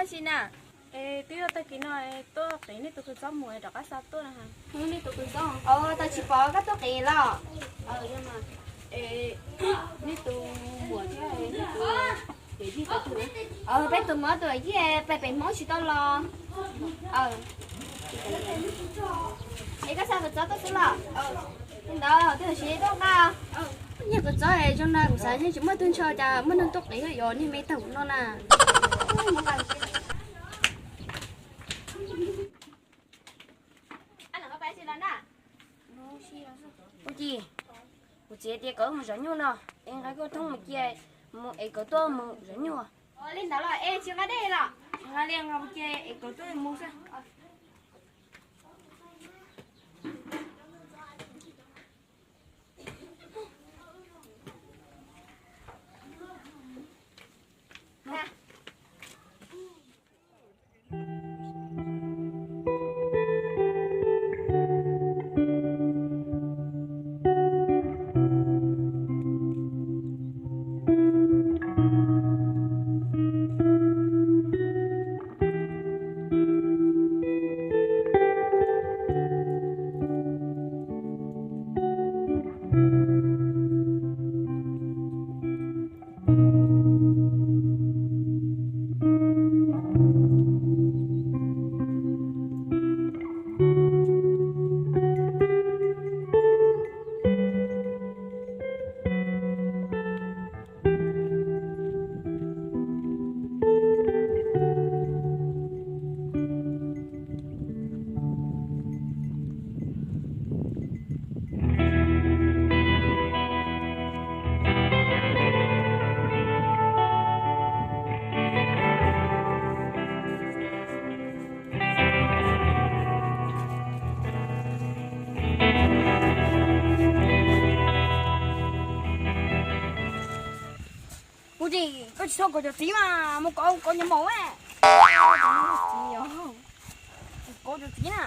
Tsis na, es twb yog tag kis no tuaj qiv nej tus kws txob mus rov qab xa tuaj na. Nej tus kws txob, tau tsis pom koj tuaj qiv los? Nej tus muam thiab nej tus yawm yij tau twg? Peb tus muam tus yawm yij peb pem Hmoob tsis tau los. Es koj xa kws txob tuaj xwb los? Li ntawd twb siv tuaj nqa. Niag kws txob zoo no kuv xav yeej tsis muaj tug ntshaw cas muaj neeg tuaj qiv yuav niag me tawg no na. Kuv txiv, kuv txiv tias kom wb mus zov nyuj no, es nqa koj thoob mus cia, mus es kom tuaj mus zov nyuj. Li ntawd los es tsis nqa dej los? Nqa li nqa cia es kom tuaj mus xwb. Kuv tsis, koj tsis txhob kov cov txiv mas, mus kov kov nyias maum. Kov cov txiv na.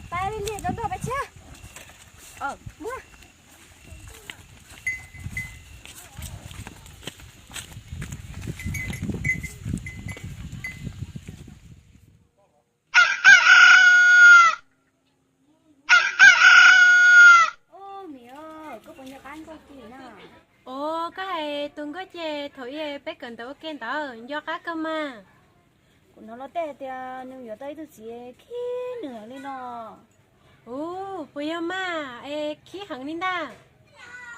Pab li li cov ntog pab tshiab. Ub, Mim, koj puas nco qab nkauj Ci na? Ua, koj hais tus nkauj Ci thaum ub peb kawm ntawv ua ke ntawd nco qab kawg mas. Kuv hnov luag tej hais tias nws yuav tau ib tug txiv khib nws heev li no. Ub, puas yog mas, es khib heev li ntag?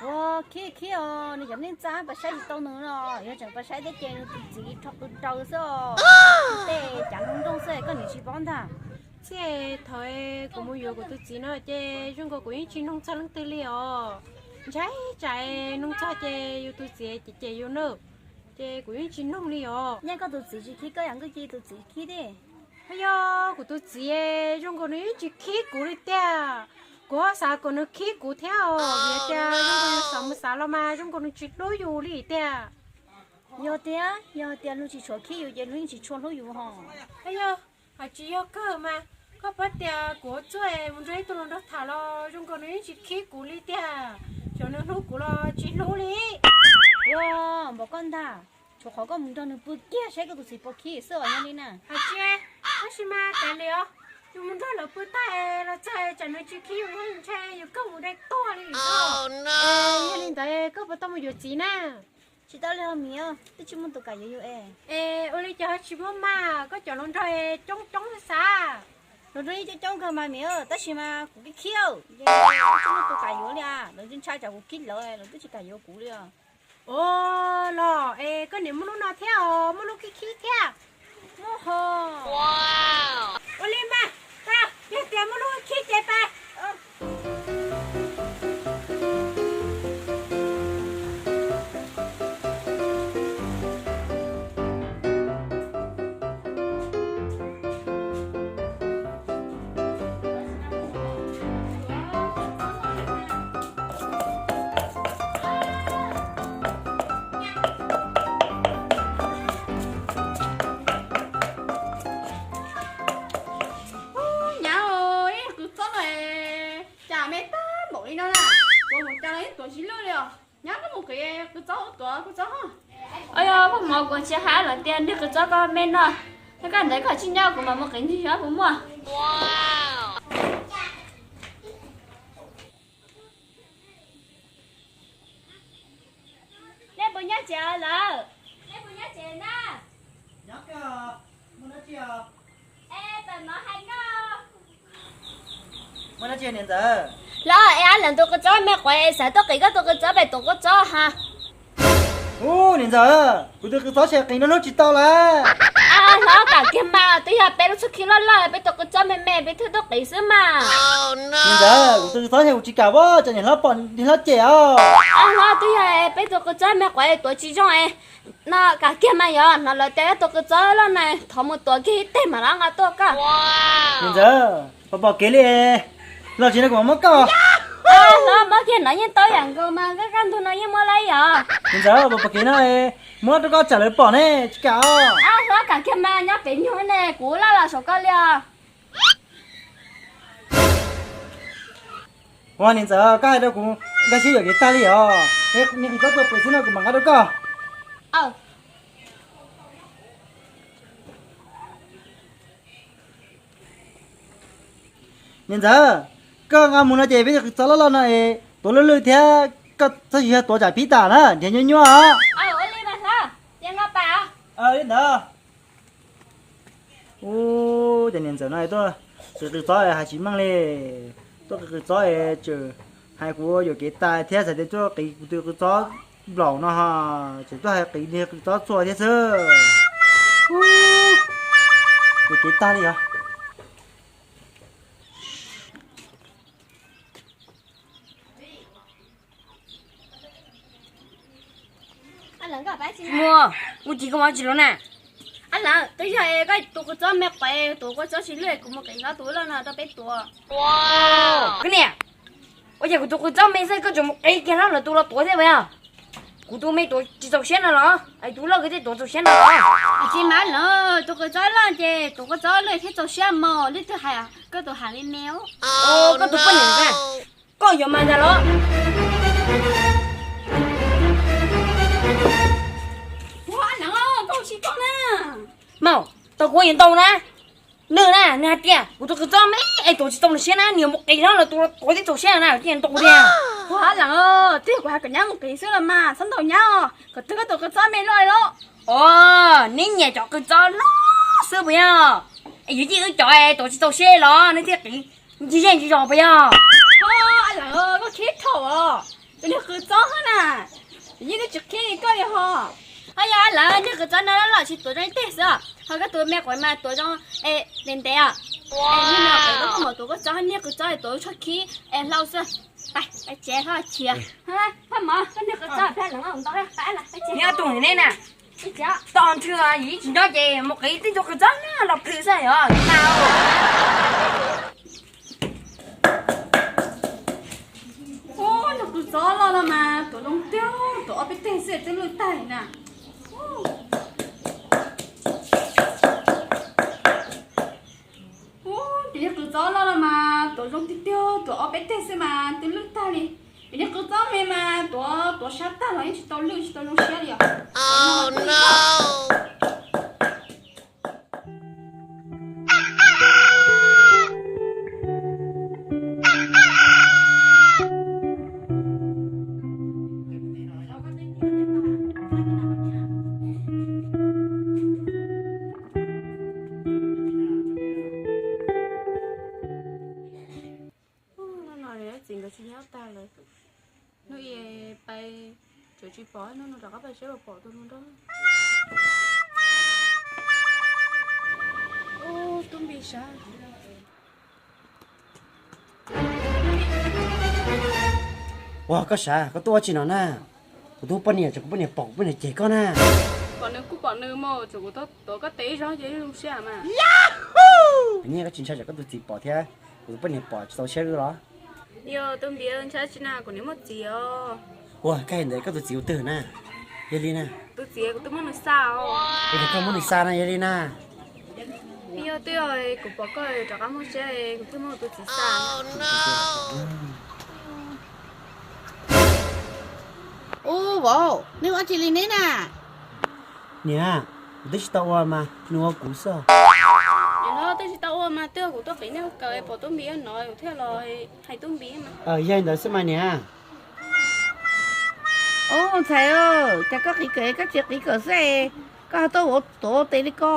Ua, khib khib os, nws cov neej tsa pab saib tsis tau nws no, yog tseem pab saib thiab ces nws tus txiv rho qw raws xwb os. Tej cav nroog nroog xwb koj niam tsis paub ntag. Txij thaum kuv mus yuav kuv tus txiv no ces zoo nkaus kuv yeej tsis noog txog leej twg li os. Ntshai tsam noog txog ces yus tus txiv cem cem yus na, ces kuv yeej tsis noog li os. Nyob koj tus txiv tsis khib koj yam nkauj Ci tus txiv khib thiab. Yog kuv tus txiv zoo nkaus nws yeej tsis khib kuv li tiag. Kuv ho xav kom nws khib kuv thiab os, vim tias zoo nkaus yus xav mus xav los mas zoo nkaus nws tsis hlub yus li tiag. Yog tiag, yog tias luag tsis tshua khib yus ces luag yeej tsis tshua hlub yus hos. Yog, hais tsis yog kawg mas, koj paub tias kuv ua txuj mus nrog ib tug hluas nraug tham los zoo nkaus nws yeej tsis khib kuv li tiag. Xyov nws hlub kuv los tsis hlub li. Ua, npaum koj ntag, tshuav qhov koj mus nrog nws pw kiag saib koj tus txiv puas khib xwb os, yog li na. Hais tsis, tab sis mas kav liam os, yus mus nrog lawv pw tag los txog tsam nws tsis khib yus, ntshai yus kawg mus dai tuag li. Yog li ntawd koj puas tau mus yuav txiv na? Tsis tau li os Mim, twb tsis muaj tus kam yuav yus es. Es ua li cas ho tsis muaj mas, koj cov hluas nraug coob coob xav. Hluas nraug yeej coob coob kawg mas Mim, tab sis mas kuv khib khib, twb tsis muaj tus kam yuav li, lawv ntshai tsam kuv khib lawv, lawv twb tsis kam yuav kuv li os. Ua los es koj niam muaj lub no thiab os, muaj lub khib khib thiab. Muaj hos. Ua li mas, yog tias muaj lub khib ces pab. Nyab, ib kws txob no cas me tag npaum li no na, tuav mus cas los ib tuav tsis lwj li os. Nyab, koj mus qiv kws txob ua tuav kws txob hos. Ua yog poj mov kuv tsis hais lawm tias niag qws txob koj me no, yog koj ntawd koj tsis nyob kuv mam mus qiv ntsis xyov puas muaj. Nej puas nyob tsev lawm? Nej puas nyob tsev na? Los es ab leem tus qws txob me quav es xav tuaj qiv koj tus qws txob pem tuav kua txob ha. Ub niam ntxawm, kuv tus qws txob ces qiv nruab hnub tsis tau lawm. Ab hlob, kam kiag mas, twb yog peb lub txuj kev loj loj, peb tus qws txob me me peb thiaj tuaj qiv xwb mas. Niam ntxawm, kuv tus qws txob ces kuv tsis kam, ua cas niam hlob pom niam hlob cem os. Ab hlob, twb yog peb tus qws txob me quav tuav tsis zoo no, kam kiag mas, yog hnov lawv tias koj tus qws txob loj na, thov mus tuav kiag ib teg mam li nqa tuaj koj. Niam ntxawm, pom pom kev li, los tsev no kuv mam muab koj. Ab hlob, muab kiag no yeej tau yam nkaus mas, koj kaj ntug no yeej muab lawm yom. Niam ntxawm, pom pom kev no, muab rau koj tsam lawv pom ne, tsis kam os. Ab hlob, kam kiag mas, nyob pem nyuag ne, kuv laj los saum koj li os. Ua niam ntxawm, koj hais rau kuv nkag siab yuam kev tag li os. Niag qws txob tuaj pem xwb no kuv mam nqa rau koj. Niam ntxawm, koj nqa mus no ces peb tus qws txob loj loj no es tuav lwj lwj thiab, koj txhob tsis yog tuav tsam phib tas na, nrhiav nyuaj nyuaj os. Li ntawd. Ub, cov niam ntxawm no tuaj qiv qws txob hais tsis meej li. Tuaj qiv qws txob es tseem hais kuv yuam kev tas thiab, txhais tias tuaj qiv kuv tus qws txob nplaum no ho, tseem tuaj hais qiv niag qws txob txhua thiab xwb. Yuam kev tag li os. Muaj, ua cas koj mus tsis los na? Ab leem, twb yog koj tus qws txob me quav tuav kua txob tsis lwj, kuv mus qiv hlob tus loj no rau peb tuav. Koj niam, ua cas kuv tus qws txob me xwb koj tseem mus qiv kiag hlob lawv tus los tuav thiab puas yog? Kuv tus me tuav tsis txaus siab no los es tus loj kawg thiaj tuav txaus siab no los? Tsis mas lawm, tus qws txob loj ces tuav kua txob lwj thiaj txaus siab mas, leej twg hais koj tus hais me me. Koj tus poj niam, koj yuav mas ntag los? Ua, koj ua tsis tau na. Mas, tau kuv yuav ntau na. Nws na, nws hais tias kuv tus qws txob me es tuav tsis txaus nws siab na, nws yuav mus qiv hlob lawv tus los tuav thiaj txaus siab na, ces ntau tiag. Ua, leem, twb yog kuv hais kom nyab mus qiv xwb los mas, txhob ntaus nyab os, kom twg koj tus qws txob me loj li los? Os, neb nyiam cov qws txob loj xwb puas yog? Es yuav yij wb cov es tuav tsis txaus siab los neb thiaj qiv ncig zej ncig zos puas yog? Leem, koj khib thaum os, tus niag qws txob hab na, yeej twb tsis qhib li koj li ho. Ho yog lawm, niag qws txob no loj loj tsis tuav zoo ib teg xwb, ho koj tus me quav mas tuav zoo ntev ntev os. Es niag no qws txob koj mus tuav koj txob, niag qws txob tuav tsho khib es hlau xwb. Pais, pais tsev hlob chiav. Phaj Mov, koj niag qws txob pab leem ntau, pais lawm, pais tsev. Nyob tus neb na, tau nthwv yim tsis nyob ces mus qiv tib tug qws txob na los plhws xwb yog mas. Ub, niag qws txob loj no mas tuav zoo tiag, tuav ob peb teg xwb twb lwj tag na. Ub, ces niag qws txob loj no mas tuav zoo tiag tiag, tuav ob peb teg xwb mas twb lwj tag li. Ces niag qws txob me mas tuav, tuav sab tag los yeej tsis tau lwj, tsis tau zoo siab li os. Hnub no txiv nkawd tsis nyob tag lawm. Hnub i pais tsev tsis pom, hnub no rov qab pais seb puas pom tus no nrog. Ub, tub npis sav. Ua koj sav, koj tuaj ua tsi no na? Kuv tus poj niam, txawm kuv poj niam pom kuv poj niam cem koj na. Pom nws kuj pom nws mas, txawm kuv tuav koj tes ib zaug ces zoo siab mas. Nyiaj koj tsis ntshai tsam koj tus txiv pom thiab kuv tus poj niam pom tsis txaus siab los? Yog tus npiav ntshai tsis na, kuv niam muaj txiv os. Ua, koj hais ntawd koj tus txiv ua twg na? Yog li na. Tus txiv kuv twb muab nws xa os. Ua, koj muab nws xa na, yog li na. Yog twb yog kuv pom koj rov qab muaj siab, kuv thiaj muab tus txiv xa. Ub, vauv, nej ua dab tsi li neb na? Niam, kuv twb tsis tau ua mas nws ua kuv xwb. Niam hlob, twb tsis tau ua mas twb yog kuv tuaj qiv nej ua kawm pom tub Npis no kuv thiaj los hais tub Npis mas. Yog li ntawd xwb mas niam. Ub, ntxhais, cas koj qiv kawm koj tsis qiv kawm xwb, koj ho tuaj ua tuav ua tes li ko.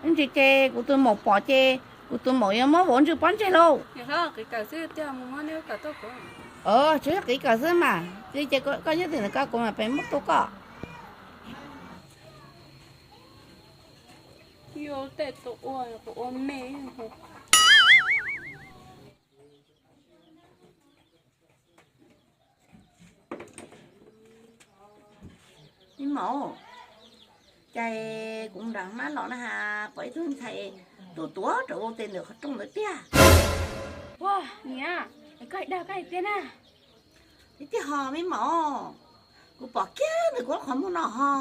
Ib ntsis ces kuv tus maum pom ces kuv tus maum yuav muab vauv ntswj pob ntseg lauj. Tsis yog qiv kawm xwb mas, li ces koj yog tim ntawm koj kuv mam pes muab tua koj. Yuav tej tus ua, tus ua me. Me maum, cas kuv nram mab los na has pom ib tug ntxhais tuaj tuav rau ua tes ntawm qhov rooj ntawd tiag. Ua niam, koj hais dag koj hais tiag na. Tiag ho me maum, kuv pom kiag ntawm kuv qhov muag no ho.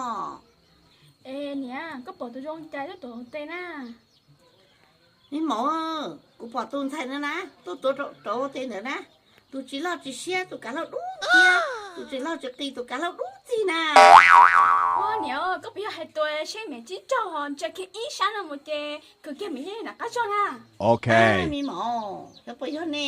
Es niam, koj pom tus zoo cas tuaj tuav ua tes na? Me maum, kuv pom tus ntxhais no na, tuaj tuav rau ua tes ntawd na, tus tsis loj tsis siab, tus kav hlau dub txig, tus tsis loj tsis qis, tus kav hlau dub txig na. Ua niam, koj puas yog hais tias seb me tsib caug ho ntsia kiag ib sab no mus ces khwv kiag me nyuam nram qab zog na. Me maum, xyov puas yog ne,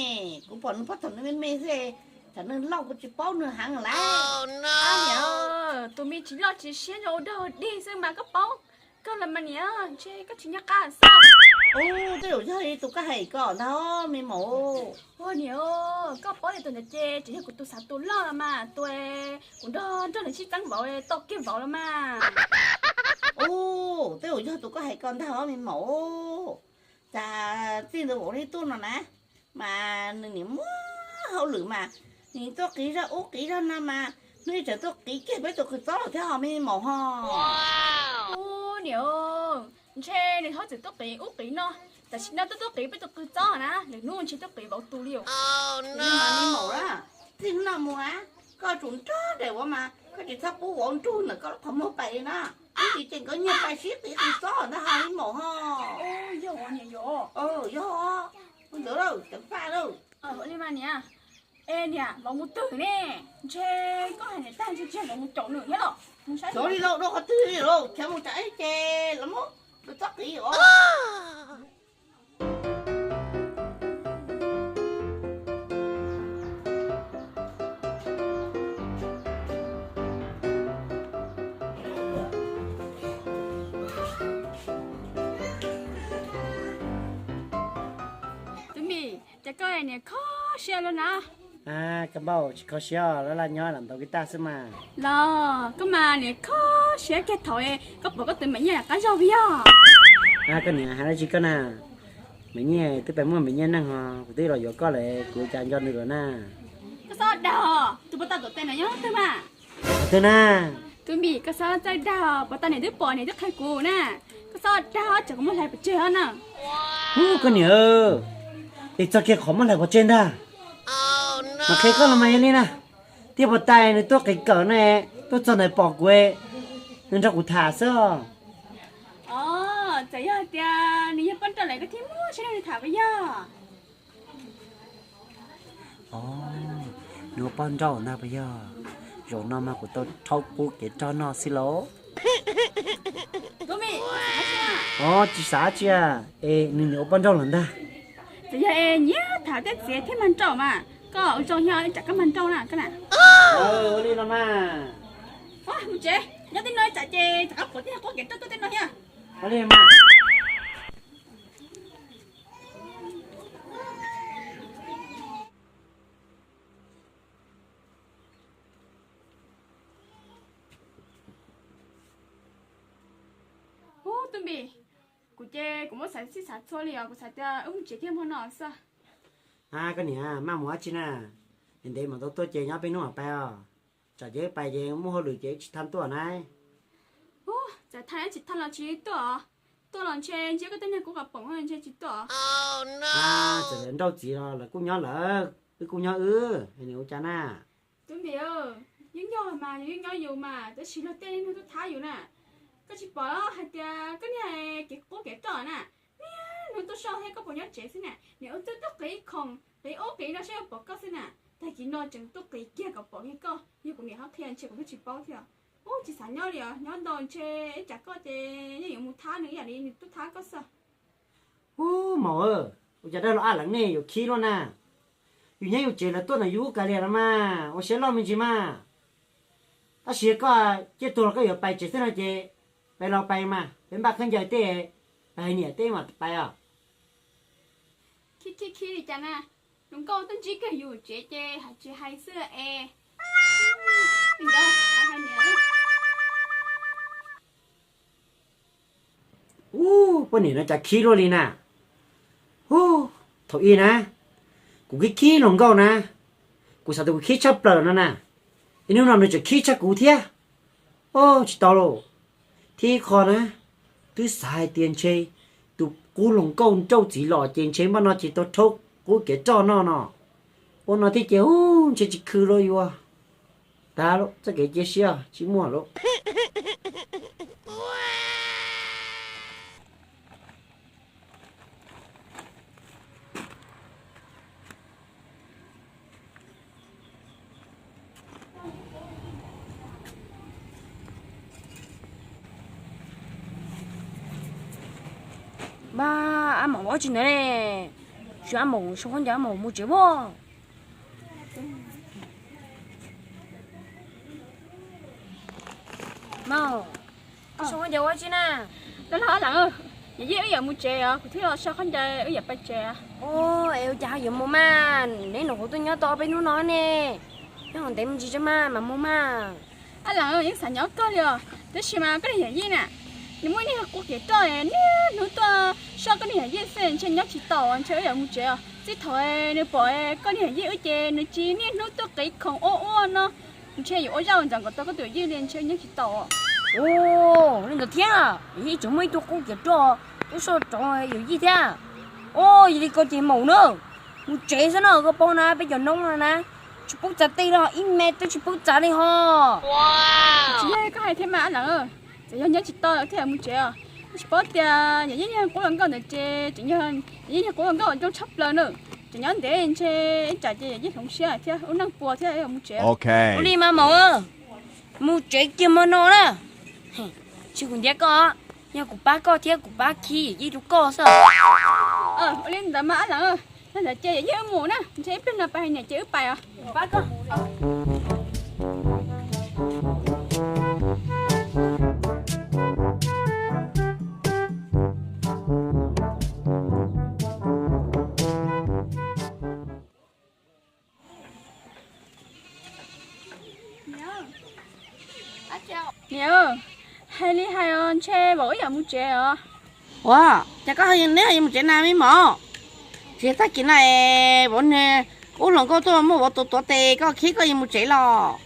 kuv pom nws pob txha nws me me xwb, tsam nws loj kuv tsis paub nws heev lawm. Niam, tus me tsis loj tsis siab zoo ua dog ua dig xwb mas koj paub kawg los mas niam, ntshe koj tsis nyob qab xwb. Ub, tej zaum yog li tus koj hais ko ntag me maum. Ua niam, koj paub tias tus ntawd ces tsis yog kuv tus xav tus loj los mas, tus kuv nrog nrog nws sib txeeb vauv tau kiag vauv los mas. Ub, tej zaum yog tus koj hais ko ntag me maum. Cas txij ntawd vauv li tuaj no na, mas nws nim muaj hauj lwm mas nws tuaj qiv zog ub qiv zog no mas, hnub ib tseem tuaj qiv kiag peb tus qws txob lawm thiab ho me maum ho. Ub niam, ntshe nws ho txawm tuaj qiv ub qiv no, tam sim no tuaj tuaj qiv peb tus qws txob na, lwm hnub ntshe tuaj qiv vauv tus li os. Me maum, txij no mus na, koj tsum nrog nraim vauv mas koj tsis txhob pub vauv nrug ntawm koj lub qhov muag pais li na. Ib ntsis ces nkawd nyiag pais sib qiv qws txob ntag ho me maum ho. Yog niam yog. Yog, ua ntawd lawm ceev faj lawm. Li mas niam, es niam vauv mus twg ne? Ntshe koj hais niam tag ntshe tsis yog vauv mus caum nws thiab los. Xyov li lauj, dua qhov twg li lauj, khiav mus tsam ib ces los muab txob qiv os. Tub Npis, cas koj niam kho siab luaj na? Koj npauj tsis kho siab, laj laj nyob lam ntaus kiv taj xwb mas. Los koj mas niam kho siab kiag thaum koj pom koj tus Maiv Nyiaj nram qab zog puas yog? Koj niam hais dab tsi koj na? Maiv Nyiaj twb pais muaj Maiv Nyiaj neej ho kuv twb los yuav koj lawm, kuv cas nco nws lawm na. Koj txhob dag, tus puas tau tuav tes no yog leej twg mas? Qhov twg na? Tub Npis, koj txhob txawj dag, puas tau niam twb pom niam twb qhia kuv na. Koj txhob dag, tsam kuv muab hlais pov tseg na. Ub, koj niam, es txog kiag qhov muab hlais pov tseg ntag. Mam qhia koj los mas yog li na. Thiab puas tas nws tuaj qiv kawm ne, tuaj txog ntawd pom kuv, nws nrog kuv tham xwb os. Os, txawm yog hais tias nws yog poj nrauj lawm koj thiaj muab siab nrog nws tham puas yog? Os, nws ua poj nrauj ntag puas yog? Zaum no mas kuv tau rhaub qub kev rog noj xwb lauj. Os, tsis xav tsi, es nws niam ua poj nrauj lawm ntag. Txawm yog es nyiam tham tej txiav thiab mag nrauj mas koj ua zoo yog tsam koj mag nrauj na koj na. Ua li no mas. Mus tsev, nyob tej no tsam ces rov qab pom tej qub kev rog tuaj tej no thiab. Ub, Tub Npis, kuv ces kuv muab xav txhij xav txhua li os, kuv xav tias wb mus tsev kiag hmo no xwb. Koj niam, maj mus dab tsi na? Ntev ntev mam tau tuaj ces nyob peb hnub mam pais os. Tsam ces wb pais ces muaj hauj lwm ces wb tsis thaj tuaj na. Ub, txawm thaj tsis thaj los tsis tuaj os. Tuaj los ntshe ntsib koj tej niag kub qas poom ntshe tsis tuaj os. Txawm lawv nrauj txiv los lawv kuj nyob lawv, wb kuj nyob wb, es nws ua cas na? Tub Npis, yeej yog mas yus yeej nyob yus mas, tab sis luag tej niag tuaj thab yus na. Koj tsis pom hais tias koj niag kev qub kev roj na, niaj hnub tuaj soj thiab koj puas nyob tsev xwb na, niam ua txuj tuaj qiv khoom qiv ub qiv no saib yuav pom koj xwb na. Tag kis no tseem tuaj qiv kiag kom pom kiag koj, yog kuv niam ho qhia ntshe kuv twb tsis paub thiab. Ub, tsis xav nyob li os, nyob ntau ntshe ib tsam koj ces yeej yuav mus thab nws ib yam li nws tuaj thab koj xwb. Ub, maum, ua cas dab laug Ab Leev nej yuav khib luaj na? Yus nyob yus tsev lawv tuaj ntawm yus ub kav liam los mas ua siab loj me ntsis mas. Tab sis koj ciaj tuag los koj yuav pais tsev xwb no ces pais los pais mas, peb npaj khaub ncaws tej, pais hais niam tej mam pais os. Khib khib khib li cas na? Hluas nkauj tuaj ntsib kawg yus tsev ces hais tsis hais xwb es. Ub, poj niam no cas khib luaj li na. Ub, thaum ub na, kuv khib khib hluas nkauj na, kuv xav tias kuv khib tshaj plaws no na, ib hnub no nws tseem khib tshaj kuv thiab. Ub, tsis tau lauj. Thiab ib qho na, twb xav hais tias ntshe tus qub hluas nkauj nrauj txiv los ces ntshe npaj no ces tau rhaub qub kev roj noj no. Ua no thiab ces ub, ntshe tsis khw lauj yuav. Tag lauj, txoj kev cia siab tsis muaj lauj. Npab, Ab Maum ua tsi ntawd ne? Tsis, Ab Maum sau khaub ncaws, Ab Maum mus tsev as. Maum, sau khaub ncaws ua tsi na? Los los Ab Leev, yawm yij wb yuav mus tsev os, kuv thiaj los sau khaub ncaws wb yuav pais tsev. Ua, es ua cas ho yuav mus mas, neb nyuam qhuav tuaj nyob tau ob peb hnub no ne, nyob ntev me ntsis tso mas mam mus mas. Ab Leev, yeej xav nyob kawg li os, tab sis mas koj niag yawm yij na, nws muaj niag qub kev roj, niaj hnub tuaj soj koj niag yawm yij xwb, ntshe nyob tsis tau, ntshe wb yuav mus tsev os. Txij thaum nws pom koj niag yawm yij wb ces nws tsis niaj hnub tuaj qiv khoom ua ua no, ntshe yuav ua zaj ua ntxoov kom tau koj tus yawm yij li, ntshe nyob tsis tau. Ua li ntawd thiab, yawm yij tseem muaj ib tug qub kev roj, tub soj rov yawm yij thiab. Ua, yog li ko ces maum na, mus tsev xwb no, koj paub na, peb cov noob no na, tsis pub txav tej los ib me twb tsis pub txav li ho. Tsis yog koj hais thiab mas Ab Leev, txawm yog nyob tsis tau thiaj mus tsev os. Tsis paub tias yawm yij niag qub hluas nkauj ntawd ces tseem yog yawm yij niag qub hluas nkauj uas zoo tshaj plaws na, tseem nyob ntev ntshe ib tsam ces yawm yij hloov siab thiab ua neej puas thiab mus tsev. Ua li mas maum, mus tsev kiag hmo no na. Tsis, kuv ntiab koj, yog kuv pab koj thiab kuv pab khib yawm yij rau koj xwb. Ua li ntawd mas Ab Leev, yog ntawd ces yawm yij wb mus na, ntshe ib pliag no pais hais niam ces wb pais os. Pab koj. Niam, hais li hais os, ntshe vauv wb yuav mus tsev os. Ua, cas koj neb ho yuav mus tsev na me mom? Tsis tag kis no es vauv niag qub hluas nkauj tuaj muab vauv tuav tuav tes koj khib koj yuav mus tsev los?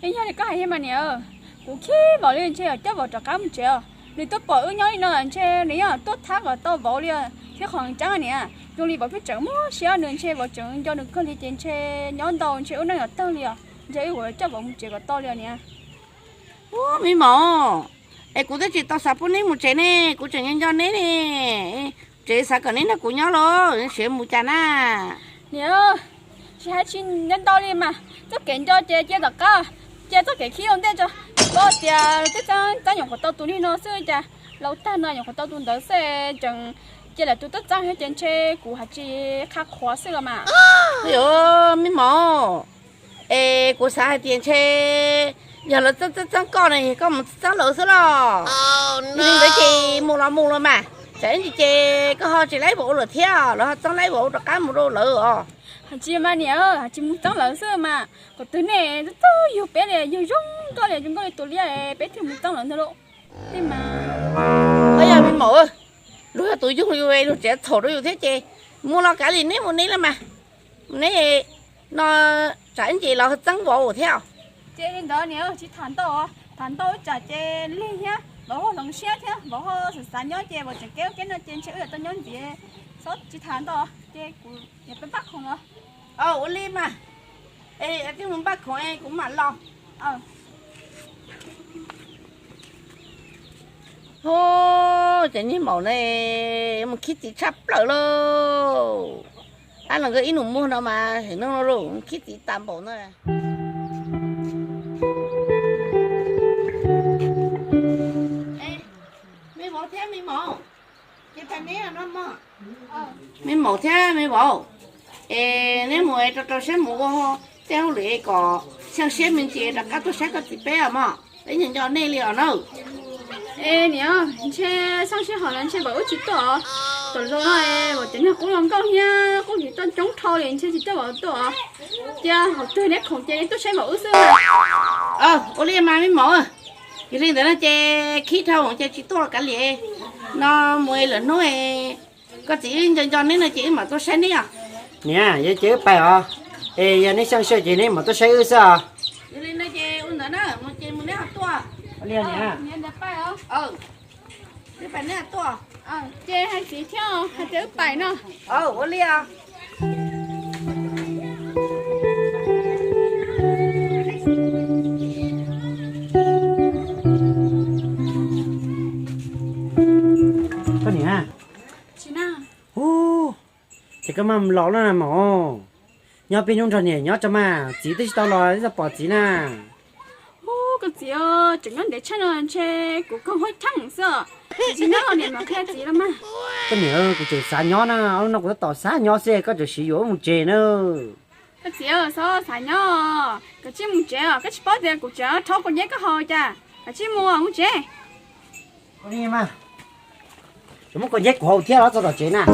Yog li koj hais thiab mas niam, kuv khib vauv li ntshe yuav coj vauv rov qab mus tsev os. Nws tuaj pom wb nyob li no ntshe nws yeej tuaj thab kom tau vauv li os. Thiab qhov tseeb niam, zoo li vauv pheej tseem muaj siab nws, ntshe vauv tseem nco nws kawg li ces ntshe nyob ntau ntshe wb neej yuav tawg li os. Ntshe wb yuav coj vauv mus tsev kom tau li os niam. Ua, me mom, es kuv twb tsis tau xav pub neb mus tsev ne, kuv tseem nco nco neb ne. Tsev xav kom neb nrog kuv nyob los siav mus cas na. Niam, tsis hais tsis nco ntau li mas, txoj kev nco ces cia tom qab, cia txoj kev khib ua ntej tso. Koj tias txeeb txeeb nyuam qhuav tau tus niag no xwb cas, laus tag no nyuam qhuav tau tus ntawd xwb, tseem cia lawv tus tuaj txeeb thiab ces ntshe kuv hais tsis qha qhuav xwb los mas. Yog me mom, es kuv xav hais tias ntshe yog lawv txeeb txeeb txeeb koj ne, koj mus txeeb lawv xwb los? Yog li ntawd ces mus los mus los mas, tsam ib ntsis ces koj ho tsis laib vauv lawm thiab, lawv ho txeeb laib vauv rov qab mus rau lawv os. Hais tsis mas niam, hais tsis mus txeeb lawv xwb mas, kom twg nej txeeb yug peb li, yug zoo nkauj li, zoo nkauj li tus liab peb thiaj mus txeeb lawv ntag lauj. Tej mas, yog me mom, luag yog tus yug yus, luag tseem txhaum rau yus thiab ces mus los kav liam neb mus neb los mas. Neb no tsam ib ntsis los txeeb vauv thiab. Ces li ntawd niam, tsis tham ntau, tham ntau ib tsam ces lig thiab vauv ho hloov siab thiab vauv ho xav xav nyob ces vauv tseem keb ua keb no ces ntshe wb yuav tau nyob ntxiv. Txhob tsis tham ntau, ces kuv yuav pab khoom los. Ua li mas, es mus npaj khoom kuv mam los. Hos, cov niag maum no mus khib txiv tshaj plaws lauj. Ab los nkawd ib nus muag no mas heev no lauj, khib txiv tas npaum no. Me maum thiab me vauv, es neb mus rau rau siab mus ua tej hauj lwm kom xyoo siab me ntsis rov qab tuaj saib koj txiv peb os mog. Peb nco nco nej li os na. Es niam, ntshe xyoo sij hawm no ntshe vauv wb tsis tuaj os. Tam zoo no es vauv cov niag qub los nkauj thiab qub tsis tuaj coob dhau li, ntshe tsis tuaj vauv tuaj os. Cia hauv twg neb khoom ces neb tuaj saib vauv wb xwb. Ua li mas me maum, yog li ntawd no ces khib dhau ces tsis tuaj kav liam. No mus lwm hnub koj txiv wb nco nco neb no ces wb mam tuaj saib neb os. Niam, yog ces wb pais os. Es yog neb xyoo sij hawm ces neb mam tuaj saib wb xwb os. Yog li no ces ua ntawd na, mus ces mus neb ho tuaj. Ua li niam. Wb pais neb ho tuaj. Ces hais txiv thiab hais tias wb pais no. Ua li os. Koj niam, ces koj maj los lawm na mog. Nyob peb hnub nrog niam nyob tso mas, txiv twb tsis tau los twb tau pom txiv na. Ub, koj txiv, tseem nyob ntev tshaj no ntshe kuv kawg huab cheej xwb. Tsis nyob los niam mam qhia txiv los mas. Koj niam, kuv tseem xav nyob na, hnub no kuv tab tom xav nyob xwb koj tseem siv yuav wb mus tsev na. Koj txiv, txhob xav nyob, koj cia li mus tsev os, koj tsis paub tias kuv tseem rhaub kua nceb koj haus cas, koj cia li mus mus tsev. Tsuas muab kua nceb kuv haus thiab los txog tom tsev na.